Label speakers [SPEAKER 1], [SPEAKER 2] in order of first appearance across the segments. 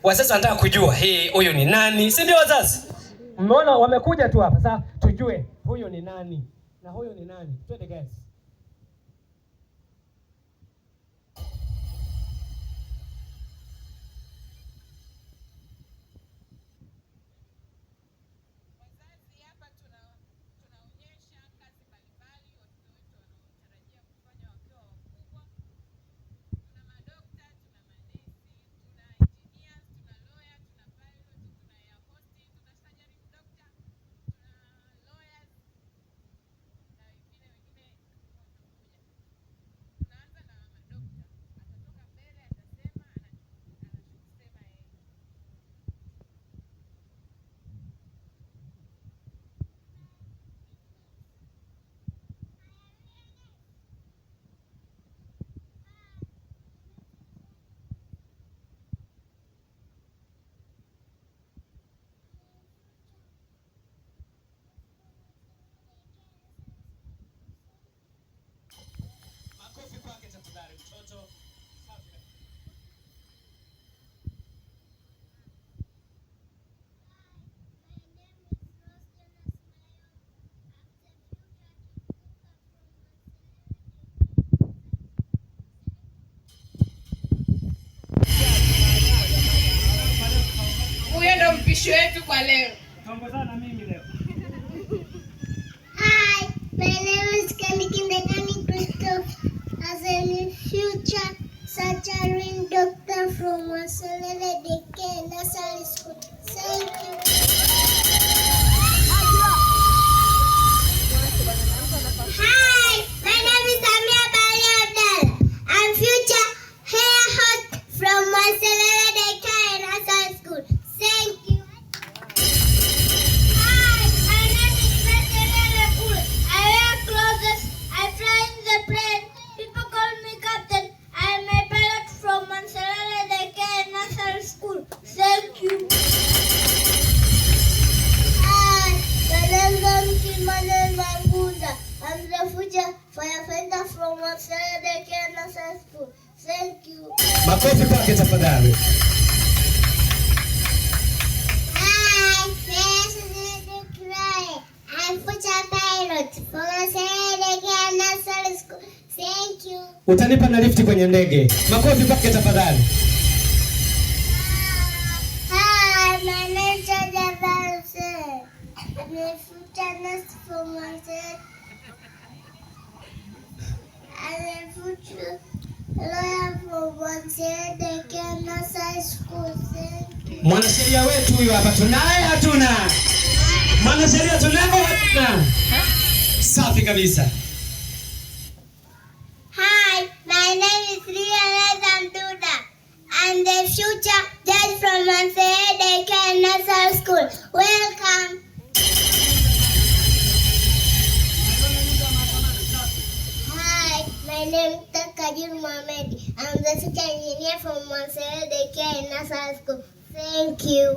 [SPEAKER 1] Wazazi wanataka kujua hii huyu ni nani, si ndio wazazi? Mmeona wamekuja tu hapa sasa, tujue huyu ni nani na huyu ni nani. Twende guys.
[SPEAKER 2] Wazazi, hapa tunaonyesha kazi mbalimbali watoto wetu wanaotarajia kufanya wakiwa wakubwa. Tuna madokta, tuna manesi, tuna engineers, tuna lawyer, tuna pilot, tuna air hostess, tuna surgery doctor, tuna lawyers na wengine wengine watakuja. Tunaanza na madokta, atatoka mbele atasema anachokisema yeye.
[SPEAKER 1] Makofi kwake tafadhali, mtoto. Safi.
[SPEAKER 2] Huyo ndo mpishi wetu kwa leo.
[SPEAKER 1] Tuongozana na mimi leo.
[SPEAKER 3] Hi, my name is Kenny Kindegani Christoph. As a future surgery doctor from Maselele Daycare Nursery School. Thank you. Hi, my name is Samia Bali Abdallah. I'm future hair host from Maselele Daycare Nursery School. Thank you. Hi, my name is Peterele Pool. I wear clothes. I fly in the plane. People call me captain. I am a pilot from Mansalala Daycare Nursery School. Thank you. Hi, my name is Kimane Mangunda. I'm the future firefighter from Mansalala Daycare Nursery School. Thank you.
[SPEAKER 1] Makofi kwake tafadhali.
[SPEAKER 3] Hi, my name is Cry. I'm future pilot from Maserere Nursery School. Thank you.
[SPEAKER 1] Utanipa na lifti kwenye ndege. Makofi kwake tafadhali.
[SPEAKER 3] Hi, my name is Jaja Balse. I'm a future nurse from Maserere. I'm a future lawyer from Maserere Nursery School. Thank you.
[SPEAKER 1] Mwanasheria wetu huyu hapa tunaye, hatuna? Mwanasheria tunaye, hatuna? Safi kabisa.
[SPEAKER 3] Hi, my name is Ria Duda. I'm the future judge from Mansehede Daycare Nursery School. Welcome. Hi, my name is Takajir Mohamed. I'm the future engineer from Mansehede Daycare Nursery School. Thank you.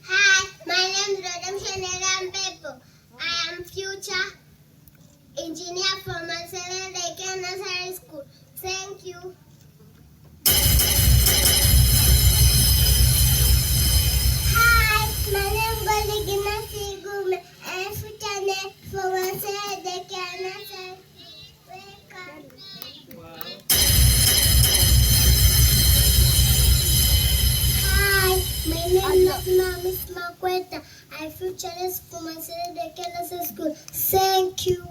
[SPEAKER 3] Hi, my name is Redemption Eram Pepo. I am future engineer from Mansehede Daycare Nursery School. Thank you. Hi, my name is Goligina Gume. I am future nurse from Mansehede Daycare Nursery School. Welcome. Hi, my name is Miss Makweta. I'm future nurse from Mansehede Daycare Nursery School. Thank you.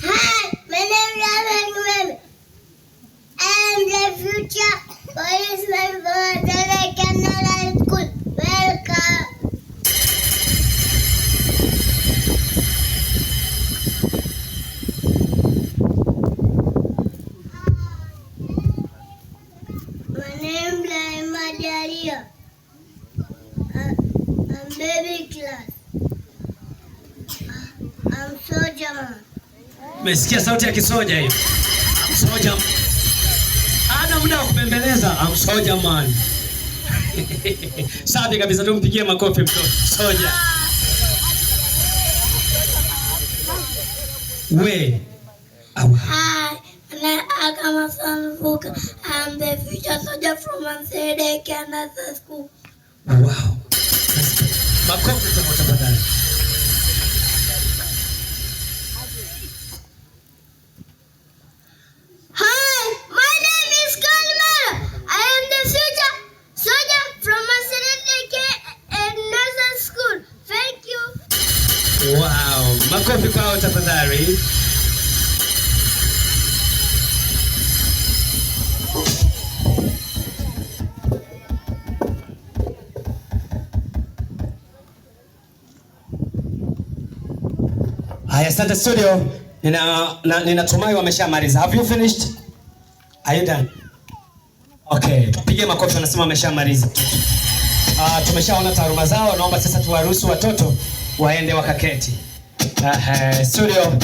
[SPEAKER 3] Hi, my name is Raman Gume. I am the future policeman from Mansehede Nursery School. Welcome. My name is Laima Daria. I'm baby class. I'm soldier man.
[SPEAKER 1] Umesikia sauti ya kisoja hiyo? Soja. Ana Hana muda wa kubembeleza. I'm soldier man. Safi kabisa, tumpigie makofi mtoto soldier. We awa.
[SPEAKER 3] Hi, my name is Akama. I'm the future soldier from Mansele Nursery School.
[SPEAKER 1] Wow. Makofi tafadhali.
[SPEAKER 3] Hi, my name is Kalmara. I am the future soldier from Mansele Nursery School. Thank you.
[SPEAKER 1] Wow. Makofi kwao tafadhali. Haya, asante studio. Ninatumai wameshamaliza. Have you finished? Are you done? Okay, tupige makofi, wanasema wameshamaliza. Tumeshaona taaluma zao, naomba sasa tuwaruhusu watoto waende wakaketi. Studio.